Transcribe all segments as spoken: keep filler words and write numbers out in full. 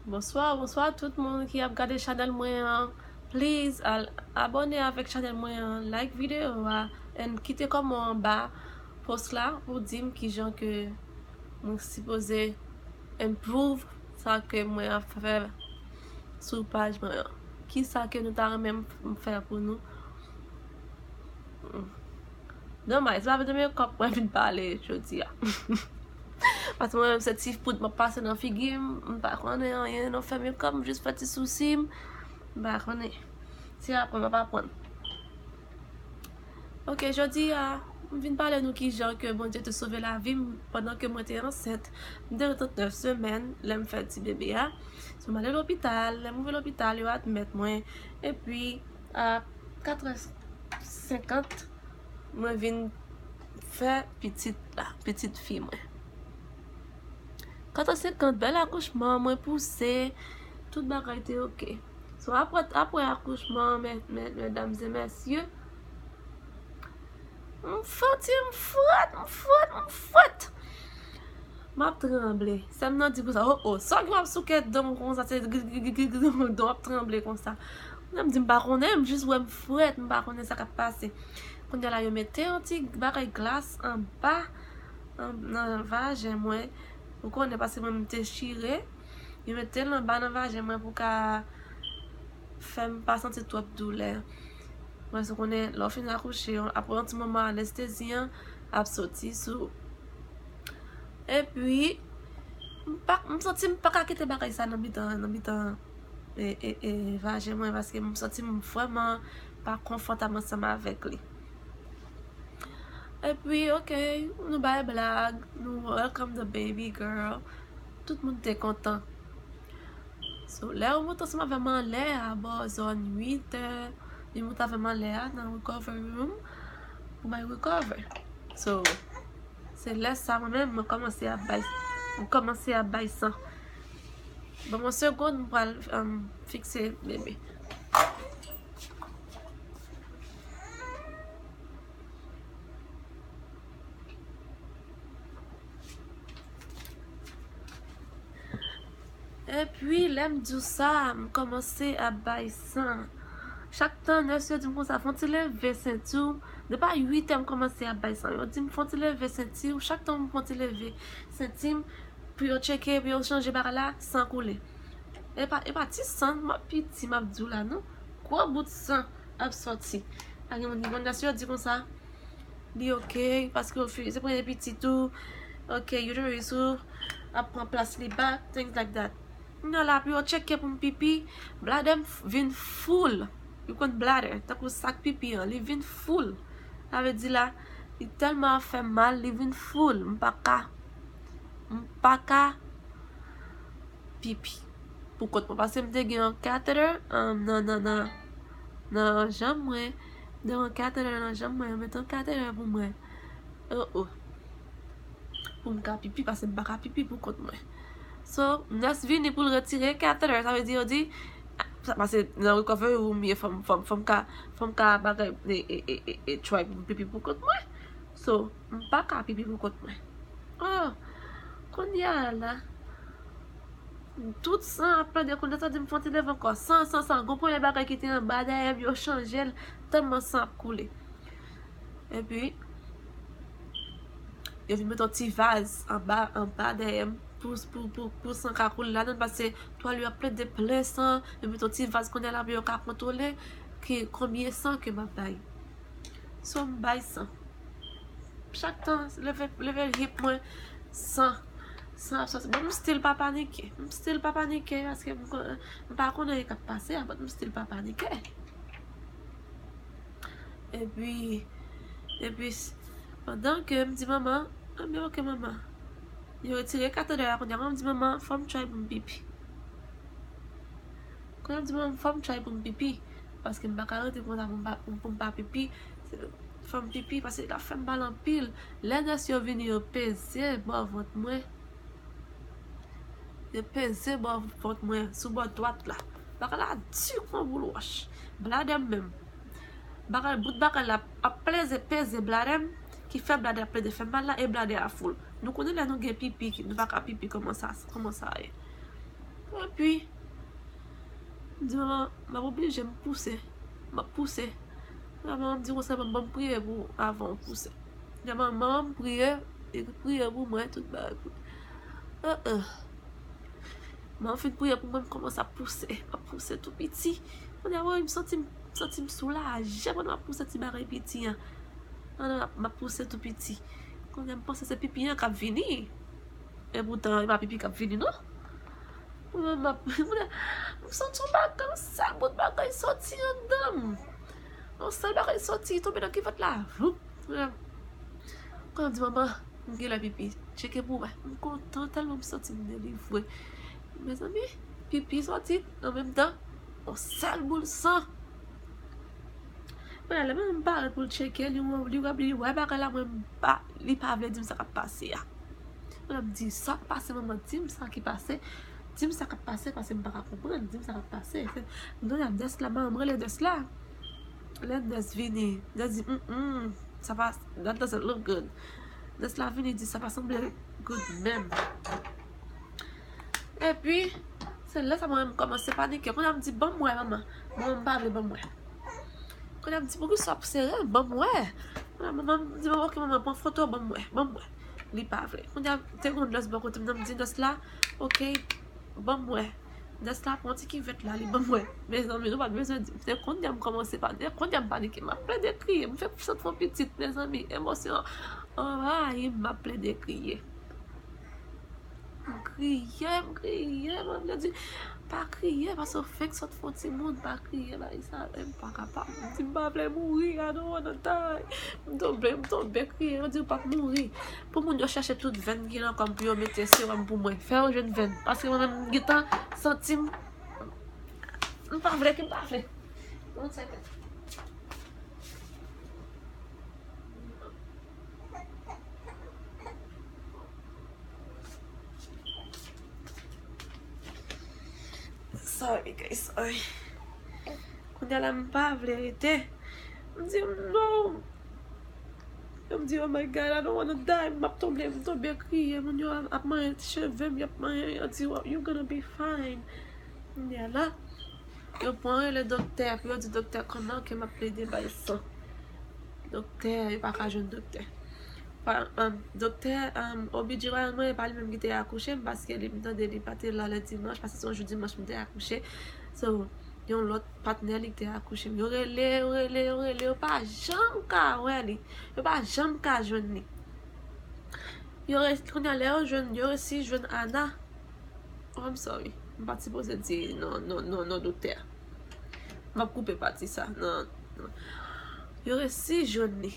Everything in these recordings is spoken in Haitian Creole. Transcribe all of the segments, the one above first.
Bonswa, bonswa tout moun ki ap gade chanèl mwen an. Please, al abòne avèk chanèl mwen an, like videyo a, and kite kòman anba post la pou di m kijan ke mwen sipoze improve sa ke mwen ap fè sou paj mwen an. Kisa ke nou ta renmen m fè pou nou? Domaj, se pa de makeup mwen vin pale jodi a. Paske mwen menm se ti poud m ap pase nan figi m, m pa konnen anyen nan fè makeup, m jis fè ti sousi m, m pa konnen. Se aprann m ap aprann. Ok, jodi a, m vin pale nou kijan ke Bondye te sove lavi m pandan ke mwen te ansent. M te gen trannèf semèn lè m fè ti bebe a. So, m ale lopital, lè m rive lopital, yo admèt mwen. Epi, a katrè senkant, mwen vin fè pitit la, pitit fi mwen. Katrè senkant, bèl akouchman, mwen pouse, tout bagay te ok. So, apre, apre akouchman, mè, mè, medam e mesye, m santi m frèt, m frèt, m frèt. M ap tranble. Sè m nan di konsa, "O, o, sa ki w ap souke dan w konsa, se gri, gri, gri, gri, gri, dan w ap tranble konsa." Mwen m di, "M pa konnen, m jis wè m frèt, m pa konnen sa k ap pase." Kounye a la, yo mete yon ti bagay glas anba, an, nan vajen mwen. Ou konnen, paske mwen m te chire. Yo mete l anba nan vajen mwen pou ka fè m pa santi twòp doulè. Mwen, se konnen, lè w fin akouche, apre yon ti moman, anestezi an ap soti sou. Epi, m pa, m santi m pa ka kite bagay sa nan mitan, nan mitan, e, e, e, vajen mwen, paske m santi m vrèman pa konfòtab ansanm avèk li. Epi, ok, nou bay blag, nou welcome the baby girl. Tout moun te kontan. So, lè yo moute ansanm avè m anlè a, bò zòn uit è, yo moute avè m anlè a, nan recovery room, pou bay recover. So, se lè sa, mwen menm, mwen kòmanse ap bay, mwen kòmanse ap bay san. Ban mwen segonn, mwen pral, um, fikse bebe. Epi, lè m di w sa, m kòmanse ap bay san. Chak tan, nès yo di m konsa, "Fè w ti leve senti w." Depi a uit è, m kòmanse ap bay san. Yo di m, "Fè w ti leve senti w." Chak tan m fè w ti leve senti m, pou yo tcheke, pou yo chanje bagay la, san koule. E pa, e pa ti san, m ap piti, m ap di w la, non. Gwo bout san ap sòti. Pa gen moun ki konn nès yo di konsa, li ok, paske w fi-, se premye pitit ou, ok, uterus ou ap pran plas li back, things like that. Kounye a la, pou yo tcheke pou m pipi, bladè m f-, vin full. Ou konn bladè, tankou sak pipi an, li vin full. Sa vle di la, li tèlman ap fè m mal, li vin full. M pa ka, m pa ka pipi pou kont mwen. Paske m te gen yon catheter, um, nan, nan, nan, nan janm mwen. M te gen yon catheter nan janm mwen, yo mete yon catheter pou mwen. Oh, oh. Pou m ka pipi, paske m pa ka pipi pou kont mwen. So, nès vini pou l retire catheter, sa vle di yo di, sa, paske nan recovery room ye, fò m, fò m, fò m ka, fò m ka bagay, e, e, e, e, e try pou m pipi pou kont mwen. So, m pa ka pipi pou kont mwen. Oh, kounye a la, tout san ap plede koule, sa di m fè yon ti leve ankò. San, san, san. Gon premye bagay ki te anba dèyè m, yo chanje l. Tèlman san ap koule. Epi, yo vin mete yon ti vaz anba, anba dèyè m pou, pou, pou, pou san ka koule ladan, paske twal yo ap plede plen san. Yo mete yon ti vaz kounye a la pou yo ka kontwole ki konbyen san ke m ap bay. So, m bay san. Chak tan, leve, leve hip mwen, san, san ap sòti. Bon, m still pa panike. M still pa panike paske m, kon-, m pa konnen sa k ap pase a, but m still pa panike. Epi, epi, s-, pandan ke m di manman, "Anben, ok, manman." Yo retire catheter a, kounye a, m di, "Manman, fò m try pou m pipi." Kounye a, m di, "Manman, fò m try pou m pipi." Paske m pa ka rete konsa pou m pa, pou, pou m pa pipi. Se, fò m pipi, paske l ap fè m mal anpil. Lè nès yo vini, yo peze bò vant mwen. Yo peze bò vant mwen, sou bò dwat la. Bagay la di kon boul wòch. Bladè m menm. Bagay, bout bagay la ap peze, peze bladè m, ki fè bladè ap plede fè mal la, e bladè a full. Nou konnen lè nou gen pipi, ki, nou pa ka pipi, kòman sa, kòman sa ye. Epi, m di manman, m ap oblije, m pouse. M ap pouse. Manman m di konsa, manman m priye pou avan w pouse. Manman m priye, li priye pou mwen, tout bagay pou. Uh-uh. Manman m fin priye pou mwen, m kòmanse ap pouse. M ap pouse tou piti. Kounye a, m santi m, santi m soulaje pandan m ap pouse ti bagay piti an. Pandan m ap, m ap pouse tou piti. Kounye a, m panse se pipi an k ap vini. Epoutan, e pa pipi k ap vini, non. Mwen, m ap, mwen, m santi yon bagay, yon sèl bout bagay soti anndan m. Yon sèl bagay soti, tonbe nan kivèt la. Voup. Mwen, mwen di, manman, m genlè pipi. Tcheke pou wè. M kontan tèlman m santi m delivre. Mezanmi, pipi soti, an menm tan, yon sèl boul san. Mwen, lè manman m parèt pou l tcheke, li, li, li, li wè bagay la, mwen, m pa, li pa vle di m sa k ap pase a. Mwen, m di, sa k pase, manman, di m sa ki pase. Di m sa k ap pase, paske m pa ka konprann. Di m sa k ap pase. Se, m tande ap nès la, manman m rele nès la. Lè nès vini, nès di, mm, mm, sa pa, that doesn't look good. Nès la vini di, sa pa sanble good menm. Epi, se lè sa mwen menm kòmanse panike. Kounye a m di, ban m wè, manman. Manman m pa vle ban m wè. Kounye a m di, poukisa w ap sere l? Ban m wè. Kounye a manman m di, ok, manman, pran foto, ban m wè, ban m wè. Li pa vle. Kounye a, te gen yon nès bò kote m nan, m di nès la, ok, ban m wè. Nès la pran ti kivèt la, li ban m wè. Mezanmi, nou pa t bezwen di m. Se kounye a m kòmanse pa, se kounye a m panike. M ap plede kriye, m fè sot fon pitit, mezanmi. Emosyon anvayi m, m ap plede kriye. M kriye, m kriye, mwen vle di, pa kriye, paske w fenk sot fon timoun, pa kriye, bagay sa, m pa kapab. M di, m pa vle mouri, I don't wanna die. M tonbe, m tonbe, kriye, yo di, w p ap mouri. Pou moun yo chèche tout venn ki nan kò m pou yo mete sewòm pou mwen. Fè yo jwenn venn, paske mwen menm, m gentan santi m, m pa vle, ke m pa vle. One second. Sorry, guys, sorry. Kounye a la, m pa vle rete. M di, no. M di, oh my God, I don't wanna die. M ap tonbe, m tonbe kriye. Moun yo ap manyen cheve m, y ap manyen. Yo di, oh, you gonna be fine. Kounye a la, yo pran, yo rele doktè, pou yo di doktè kòman ke m ap plede bay san. Doktè, yo pa ka jwenn doktè. Pa, um, doktè, um, O B G Y N mwen, e pa li menm ki te akouche m, paske li, m tande li pa te la lè dimanch, paske se yon jou dimanch m te akouche. So, yon lòt patnè li ki te akouche m. Yo rele, yo rele, yo rele, yo pa janm ka wè li. Yo pa janm ka jwenn li. Yo re-, kounye a lè yo jwenn, yo resi jwenn Ana. Oh, I'm sorry. M pa t sipoze di non, non, non, non, doktè. M ap koupe pati sa. Non, non. Yo resi jwenn li.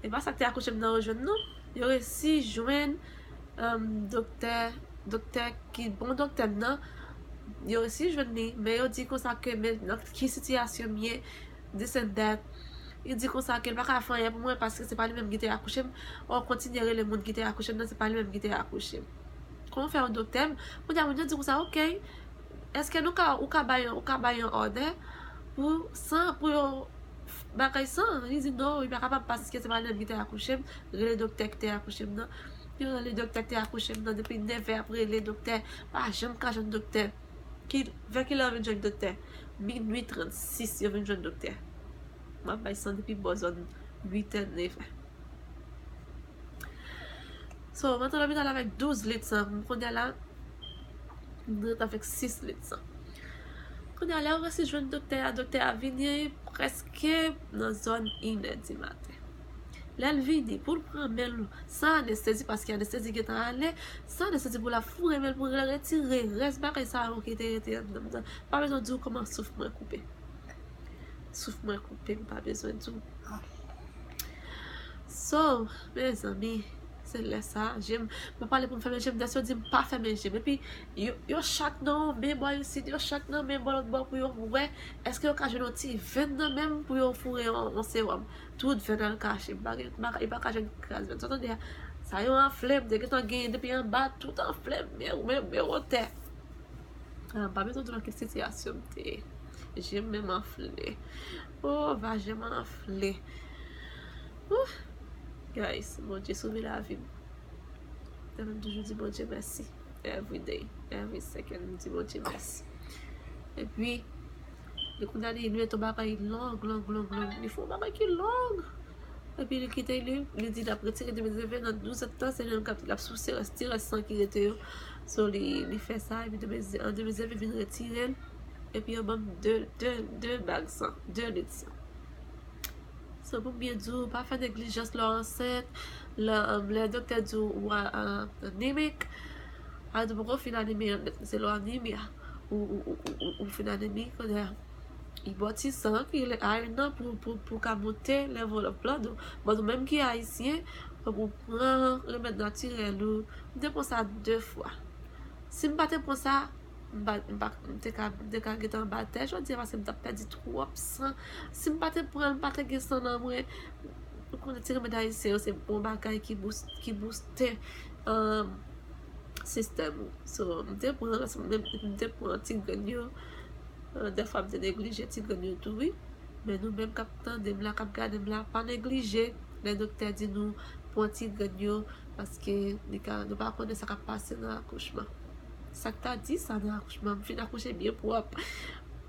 E pa sa k te akouche m nan yo jwenn, non. Yo resi jwenn, um, doktè, doktè ki bon doktè m nan. Yo resi jwenn li, men yo di konsa ke men nan ki sitiyasyon m ye, this and that. Li di konsa ke l pa ka fè anyen pou mwen paske se pa li menm ki te akouche m. Ou kontinye rele moun ki te akouche m nan, se pa li menm ki te akouche m. Kòman fè yon doktè m? Kounye a, moun yo di konsa, ok, èske nou ka, ou ka bay, ou ka bay yon òdè pou san, pou yo f-, bagay san? Li di non, li pa kapab paske se pa li menm ki te akouche m. Rele doktè ki te akouche m nan. Yo rele doktè ki te akouche m nan depi nèf è, ap rele doktè. Pa janm ka jwenn doktè. Ki, vè kilè yo vin jwenn doktè? Minui trannsis, yo vin jwenn doktè. M ap bay san depi bò zòn uit è, nèf è. So, m antre lopital avèk douz lit san. Kounye a la, m ret avèk sis lit san. Kounye a, lè yo resi jwenn doktè a, doktè a vini prèske nan zòn inè di maten. Lè l vini, pou l pran men l san anestezi, paske anestezi gentan ale, san anestezi pou l ap foure men l, pou l retire rès bagay sa yo ki te rete anndan m nan. Pa bezwen di w kòman souf mwen koupe. Souf mwen koupe, m pa bezwen di w. So, mezanmi, se lè sa, je m, m ap pale pou m fèmen je m, nès yo di m pa fèmen je m. Epi, yo, yo chak nan yon men bò isit, yo chak nan men bò lòt bò pou yo wè, èske yo ka jwenn yon ti venn nan men m pou yo foure yon, yon sewòm. Tout venn al kache, m pa gen, m pa ka, yo pa ka jwenn kras venn. Sa w tande a, sa yo anfle, m te gentan genyen depi anba, tout anfle, men, men, men wotè. Ah, m pa bezwen di w nan ki sitiyasyon m te ye. Je m menm anfle. Oh, vajen m anfle. Ouh. Guys, Bondye sove lavi m. Sa fè m toujou di Bondye mèsi. Every day, every second, m di Bondye mèsi. Epi, li kounye a li mete yon bagay long, long, long, long. Li fè yon bagay ki long. Epi li kite li, li di l ap retire de mezeve nan douz èdtan, se li menm k ap, l ap souse rès, ti rès san ki rete yo. So, li, li fè sa, epi de mezeve, an de mezeve vin retire l. Epi yo ban m de, de, de bag san, de lit san. So, pou m byen di w, pa fè neglijans lè w ansent, lè, um, lè doktè di w ou a, a, anemic, a di w poko fin anemi an nèt, se lè w anemi a, ou, ou, ou, ou, ou fin anemi, kounye a, li ba w ti san ki rele iron nan pou, pou, pou ka monte level of blood ou. But ou menm ki ayisyen, fòk ou pran remèd natirèl ou. M te pran sa de fwa. Si m pa te pran sa, m pa, m pa, m te ka, m te ka gentan anba tè jodi a paske m t ap pèdi twòp san. Si m pa te pran l, m pa te gen san nan mwen. Ou konnen ti remèd ayisyen yo, se bon bagay ki bous-, ki booste, um, sistèm ou. So, m te pran, m, m te pran ti grenn yo. Uh, dèfwa m te neglije ti grenn yo tou, wi. Men nou menm k ap tande m la, k ap gade m la, pa neglije lè doktè di nou pran ti grenn yo, paske li ka, nou pa konnen sa k ap pase nan akouchman. Sa k ta di sa nan akouchman, m fin akouche byen pwòp.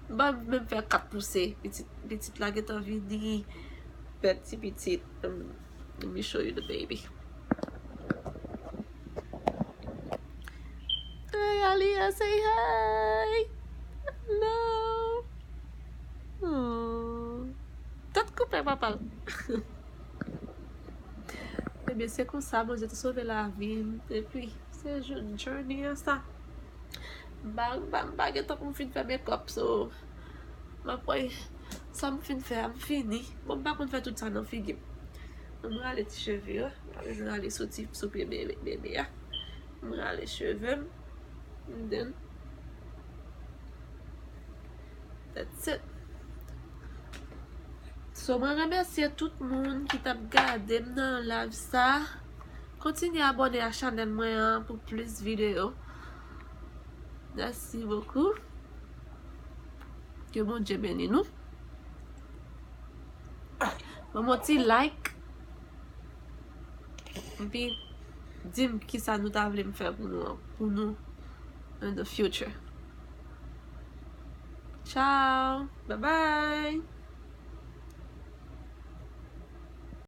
M pa menm fè kat pouse, pitit, pitit la gentan vini, bèl ti pitit. Um, let me show you the baby. Hey, Aliyah, say hi. Hello. Oh. Tèt koupe, papa l. Ebyen, se konsa, Bondye te sove lavi m. Epi, se jou-, journey an sa. M pa, m pa, m pa gen tan pou m fin fè makeup, so, m ap wè sa m fin fè a, m fini. Bon, m pa konn fè tout sa nan figi m. M rale ti cheve yo, m pa bezwen rale sou ti, sou pye bebe, bebe a. M rale cheve m. And then, that's it. So, mwen remèsye tout moun ki t ap gade m nan live sa. Kontinye abòne a chanèl mwen an pou plis videyo. Merci beaucoup. Ke Bondye beni nou. Ban m yon ti like. Epi, di m kisa nou ta vle m fè pou nou, pou nou in the future. Ciao. Bye bye.